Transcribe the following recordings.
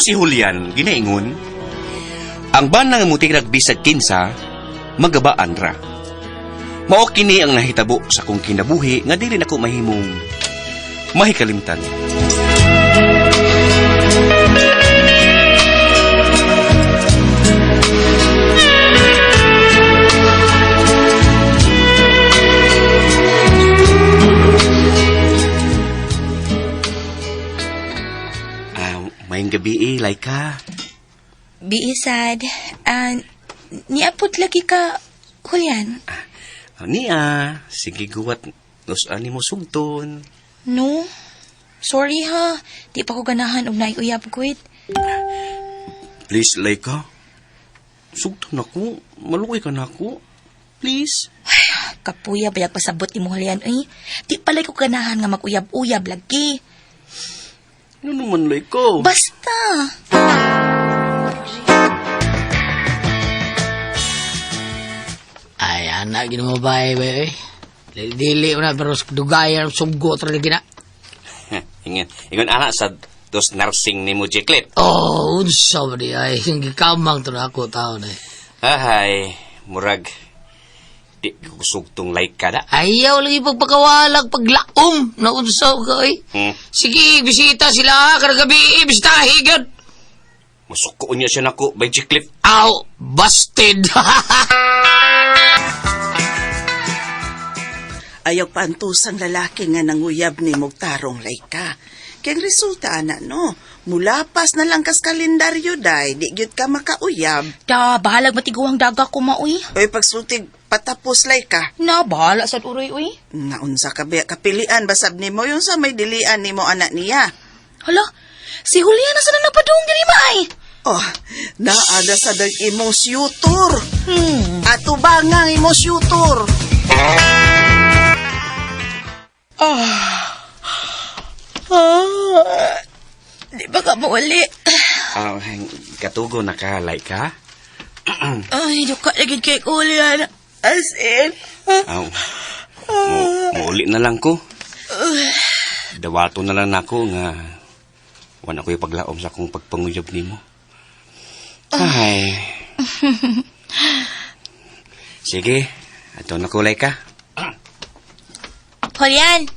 si Julian ginaingon, ang bana nga mutirag bisag kinsa, magabaan ra. Mao kini ang nahitabo sa akong kinabuhi nga dili nako mahimong mahikalimtan. Maayong gabi eh, Laika. Biisad, niapot lagi ka, Julian. Niya, sige guwat, nos animo sugton. No, sorry ha. Di pa ko ganahan og naay uyab kuit. Please, Laika. Sugton ako. Maluoy ka na ako. Please. Kapuya bayag pasabot ni mo, Julian, uy. Di palay ko ganahan nga mag-uyab-uyab lagi. Ano naman, Laika? Basta. Ay, anak, gino mo ba eh, bay, eh. Dili mo na, pero dugayan, suggot rin gina. Ingon, ingon ana sa dos nursing ni mo, Jeklet. Oh, unsa ba di ay, gikamang to na ako tao na eh. Ahay, murag, di ko sugtong Laika da. Ayaw lagi pagpakawalag, paglaom, na unsa ka eh. Sige, bisita sila ha, karang gabi, eh, bisita, higad. Masuko niya siya nako, bay Jeklet. Aw, busted. Ayaw paantusang lalaki nga nanguyab ni Mugtarong Laika. Kaya ang resulta, ana, no? Mulapas na lang kas kalendaryo, day. Di gyud ka makauyab. Da, bahalag matiguang daga ko maoy. Oy, pagsultig, patapos, Laika. Na, bahala sad uroy, uy. Naunsa ka ba? Kapilian, basab nimo yung sa may dilian nimo anak niya. Hala, si Julian na sa na napadung diri maay. Oh, naada sa dag imong syutor. Ato ba nga ang imong syutor? Di ba ka mauli? Katugo na ka, Laika? Ay, duka lagi kay Julian. As in. Aw, muuli na lang ko. Dawato na lang nako nga wala ko paglaom sa akong pagpanguyab nimo. Ay. Sige, ato na ko, Laika. Julian,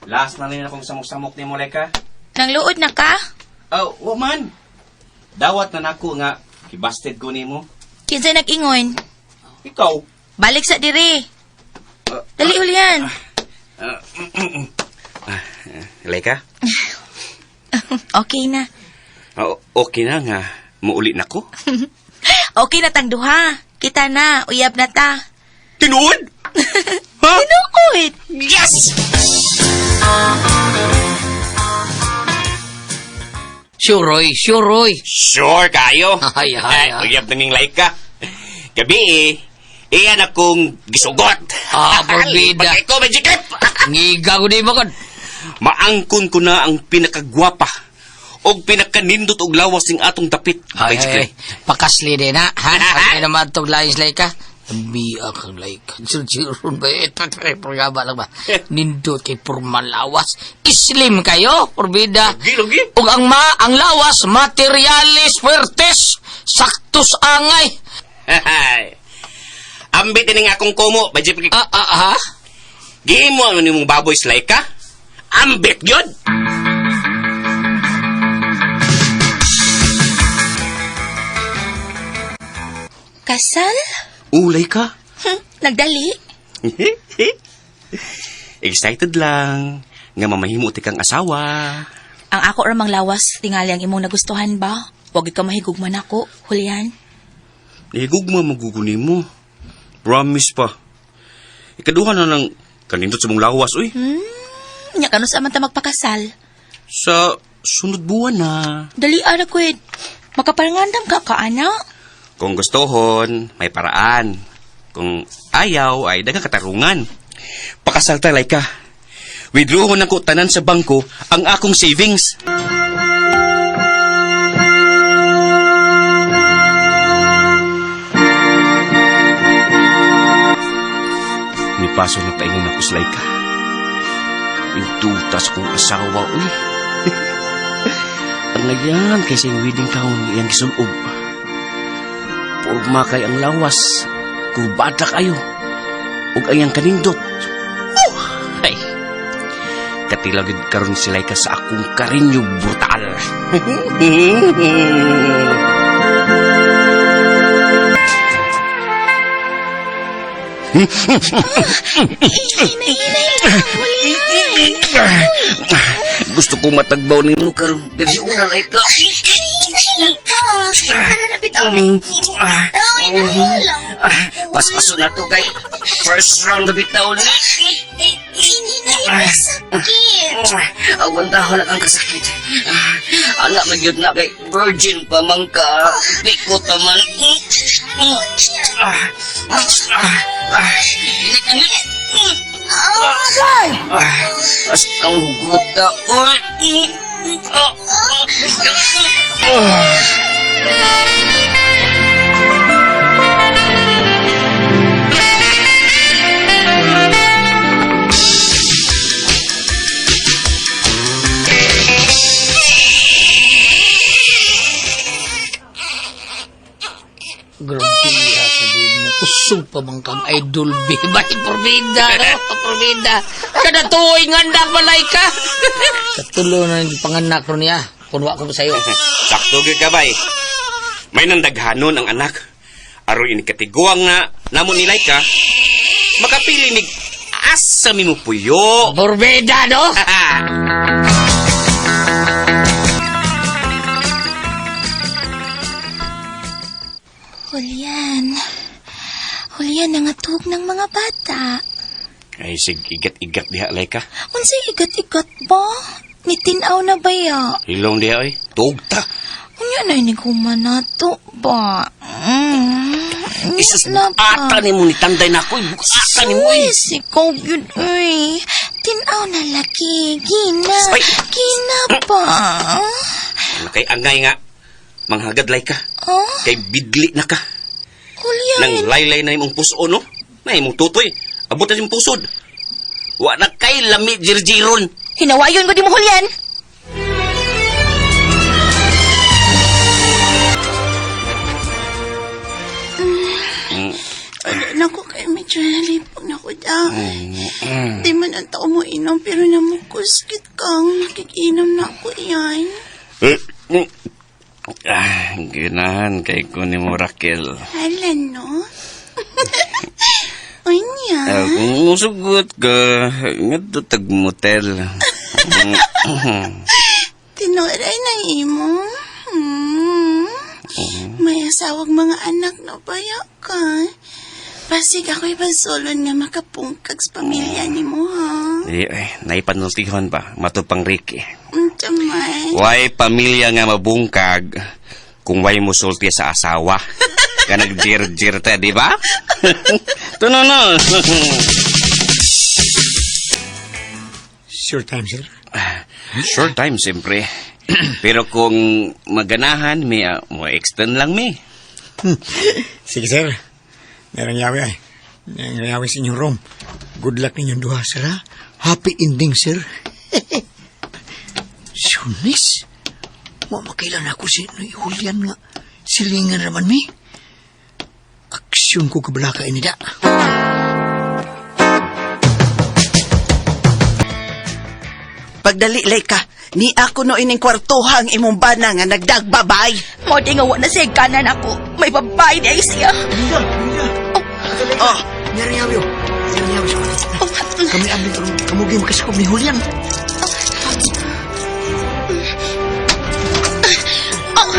Last na lang akong samok-samok nimo, Laika. nangluod na ka? Oh, wa man. Dawat na nako nga gibasted ko nimo. Kinsa nag-ingon? Ikaw. Balik sa diri. Dali, Julian. Laika? Okay na. Oh, okay na nga. Muuli na ko. Okay na tang duha. Kita na, uyab na ta. Tinuod? Ha? Tinuod! Yes! Sure, oy, sure, oy. Sure kayo. Ay, ay, ay. Uyab na ning Laika. Gabi eh. Iyan akong gisugot. Ah, porbida. Pagkay ko, Magic Clip. Ngiga ko di ba kon? Maangkon ko na ang pinakagwapa og pinakanindot og lawas ning atong dapit. Ay, Magic ay, Clip. ay. Pakasli din ha. Ha? Ay, naman itong lines like ka. Biak ang like. Surjiron ba eh? Programa lang ba? Nindot kay purmalawas. Islim kayo, porbida. Lugi, lugi. Ug ang ang lawas, materialis fuertes, saktos angay. Ambit ini akong kumo, Magic Clip. Ah, ah, ha? Gihimo ano nimong baboy Laika? Ambit gyud. Kasal? Ulay ka. Nagdali? Excited lang nga mamahimo ti kang asawa. Ang ako ramang lawas, tingali ang imong nagustuhan ba? Wag ka mahigugman ako, Julian. Nahigugma maguguni mo. Promise pa. Ikaduha na ng kanindot sa mong lawas, uy. Nya kano sa man ta magpakasal? Sa sunod buwan na. Dali ara kwid. Makaparangandam ka ka ana. Kung gustohon, may paraan. Kung ayaw, ay daghang katarungan. Pakasal ta, Laika. Withdrawon ako tanan sa bangko ang akong savings. Nipaso na paingon ako sa Laika. Intutas kong asawa, uy. Ang nagyan kay siyang wedding gown iyang gisulob. Porma kay ang lawas, kurbada kayo. Ug ang iyang kanindot. Oh, ay. Katilaw gid karon sila ka sa akong karinyo brutal. Hinay-hinay lang, Julian. Gusto kong matagbaw nimo karon. Dili una na ikaw. Hinay lang ka. Tara na bitaw. Ay, lang. Paspaso na to kay first round na bitaw ni. Hinay, masakit. Awan taho na kang kasakit. Anak na gyud na kay virgin pa man ka. Biko ta man. As ang hugot ta. Uy. Grabe ha, sabi mo. Kusog pa man kang idol, be. Bakit porbida, no? Porbida. Kada tuoy nga malay ka. Katulo na yung panganak ron niya. Kunwa ko pa sa'yo. Sakto gyud ka bay. May nandaghanon ang anak. Aron ini katiguang na namo ni Laika. Makapili mig asa mi mo puyo. Porbida, no? Julian. Julian, nangatug ng mga bata. Ay sig igat-igat diha Laika. Unsay igat-igat ba? Nitinaw na ba ya? Hilong diha oy. Tugta. Unya na ini na to ba? Isus na ba? ata nimo ni tanday na ako. Ata nimo oy. Sus, ikaw yun, uy. Tinaw na laki. Gina. Ay! Gina ba? Ano kay angay nga manghagad Laika. Oh, Kay bidli na ka. Julian. Nang laylay na imong puso no. Na imong tutoy. Abot na imong pusod. Wa na kay lami jirjiron. Hinawayon ko di mo, Julian. Wala na ko kay medyo nalipong na ko da. Di man ang tao mo inom pero namukuskit kang nakikinom na ako yan. Ah, ganahan kay ko ni mo Raquel. Hala no? Unya. Kung musugot ka, ngadto tag motel. Tinuray na imo. May asawag mga anak na baya ka. Pasig ako'y pasulon nga makapungkag sa pamilya ni mo, ha? Di, ay, naipanultihon pa, matupang Ricky. Unta man. Way pamilya nga mabungkag kung way musulti sa asawa. Ka nagjir-jir ta, di ba? Tuno no. Sure time, sir. Short time, siyempre. Pero kung maganahan, may, mo extend lang mi. Sige, sir. Meron yawi ay. Meron yawi sa inyong room. Good luck ninyong duha, sir, ha? Happy ending, sir. Sunis? Wa makailan ako si Noy Julian nga. Silingan raman mi. Aksyon ko kabalaka inida. Pagdali, Laika, ni ako no ining kwartuhang imong bana nga nagdagbabay. Mo di nga wa na siya kanan ako. May babae di ay siya. Mira, mira. Oh, Meron yawi, oh. Meron yawi sa kwarto. Kami amin karon kamugi makasakop ni Julian. Oh,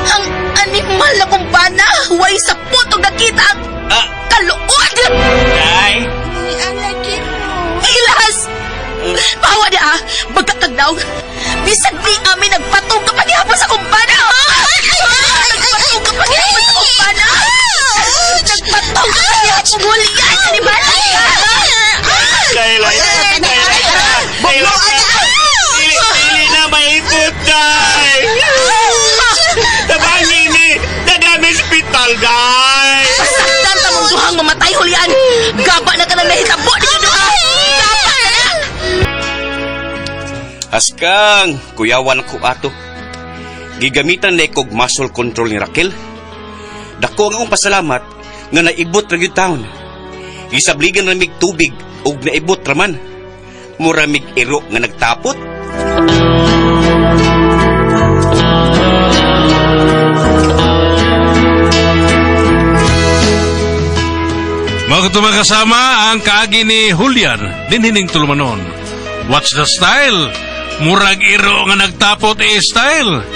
ang animal na kong bana. Way sa putong nakita ang kaluod. Ay! ni alaki mo. Ilas! Bawa niya ah! Magkakagnaw! Bisan di amin nagpatong kapag ihapon sa kumpana! Nagpatong kapag ihapon sa kumpana! Nagpatong kapag ihapon Julian! Animal! Dahil ay! Dahil Dili, dili na maipot, day! Tabangin ni! Dadami hospital, day! Pasaktan ta mong duhang mamatay, Julian! Gaba na ka nang nahitabo ninyo duha! Gaba na na! Askang, kuyawan ko ato. Gigamitan na kog muscle control ni Raquel. Dako ang akong pasalamat nga naibot ra gyud taon. Gisabligan ra mig tubig ug naibot ra man. Mura mig iro nga nagtapot. Mga kasama ang kaagi ni Julian dinhining tulumanon. What's the style? Murag iro nga nagtapot e style.